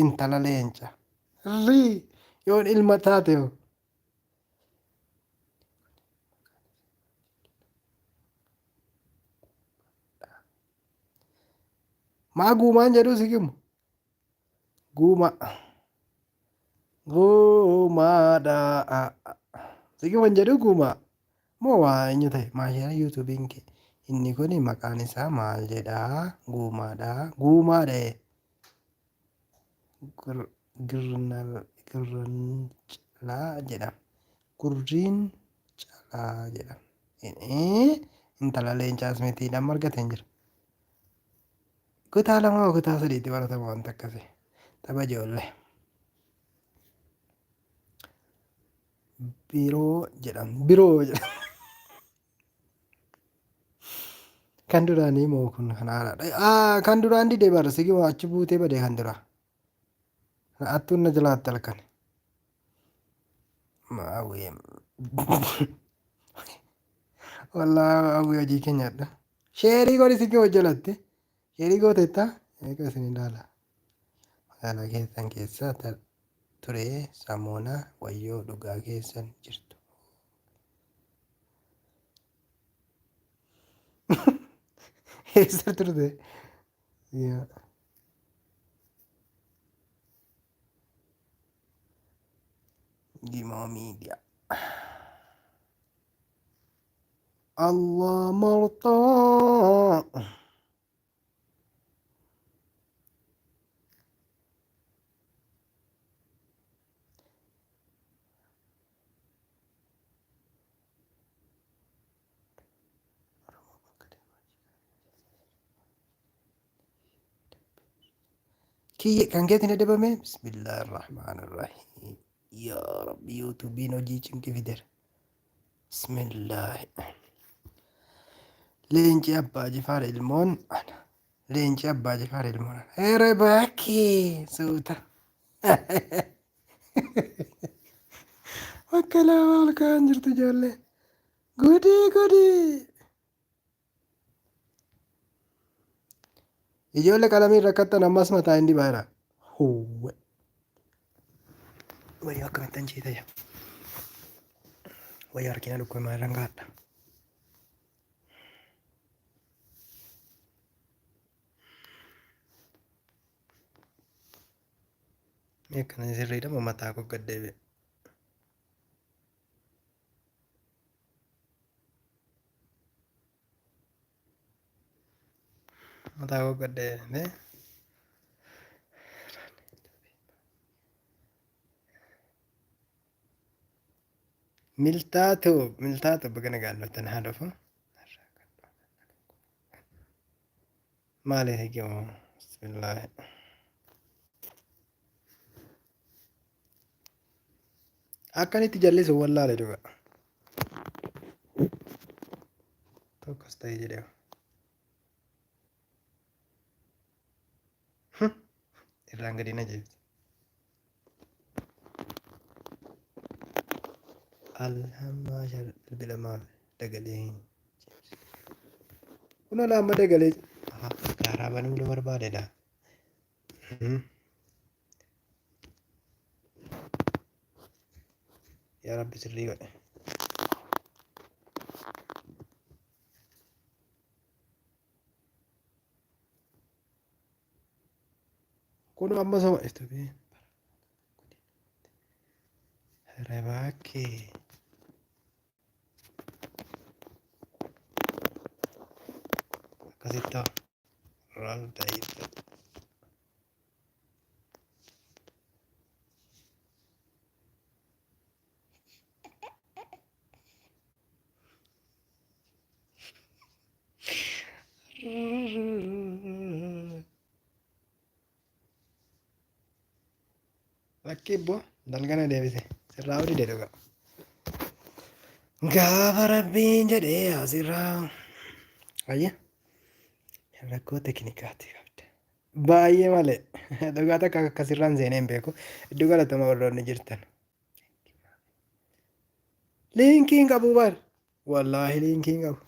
Intala leenca. Rii yoon ilma taate hoo. Maa guumaan jedhuu si gimu? Guuma. Guumaadha. Si giman jedhuu guumaa. Moo waa eenyu ta'e maashinaa yuutuubiin kee inni kun maqaan isaa maal jedhaa guumaadha. Guumaadha. Girnancalaa jedhama. Gurriin calaa jedhama. Intala leencaas miti amma argateen jira. Kutaa lamaa kutaa sadiitti baratama wanta akkasii. Tapha ijoollee. Biroo jedhama. Biroo jedhama. Kan duraanii moo kun kan haaraadha? Aa, kan duraan dide bara sigima achi buutee bade kan duraa. Attuun na jalaatti halkan. Maawwee. Wallaa hawwii hojii keenyadha. Sheerii godhi sigima jalatti. Sheerii gooteetta? Eega isin ilaala. Magaalaa keessan keessa ture samoona wayyoo dhugaa keessan jirtu. Eessa turte? Yaa. Gimaa miidiyaa. Allah martaa. Kiyya kan keetiin adabame bismillaahi rahmaani rahiim yaa rabbi yuutuubiin hojii cinqi fidera bismillaahi leenci abbaa jifaar ilmoon ana leenci abbaa jifaar ilmoon ana here baakii suuta Bakka lama ol ka'an jirtu ijoollee. Gudii gudii. Ijoollee qalamiin rakkattan ammas mataa hin dibaa jira. Huwwe. Wayyoo akkamittan ciita jira. Wayyoo harkina dhukkube maal irraan gaadha. Mee akkana sirriidha moo mataa koo gad deebi'e? Mataa koo gad deebi'e. Miltaatu miltaatu baga nagaan dhuftan haa dhufu. Maali hikimu? Bismillaahi. Akkan itti jallisu wallaale dhuga. Tokkos ta'e jedhee. Irraan gadi na jeebise. Alhammaa bilbila maaf dagalee hin cimsine. Kun ala amma dagalee gaaraa banuu nu barbaadedha. Yaa Rabbi sirrii godhe. Kun amma sama itti Rebaakee. Akkasitti raal ta'e. Lakkii ibboo dalgana deebise sirraa dide dhuga. Gaafa rabbiin jedhee asirraa. Ayya rakkoo tekinikaati qabda. Baay'ee malee dhugaa takka akkasirraan seenee hin beeku. Iddoo galatama warroonni jirtan. Liinkii hin qabu bar. Wallaahi liinkii hin qabu.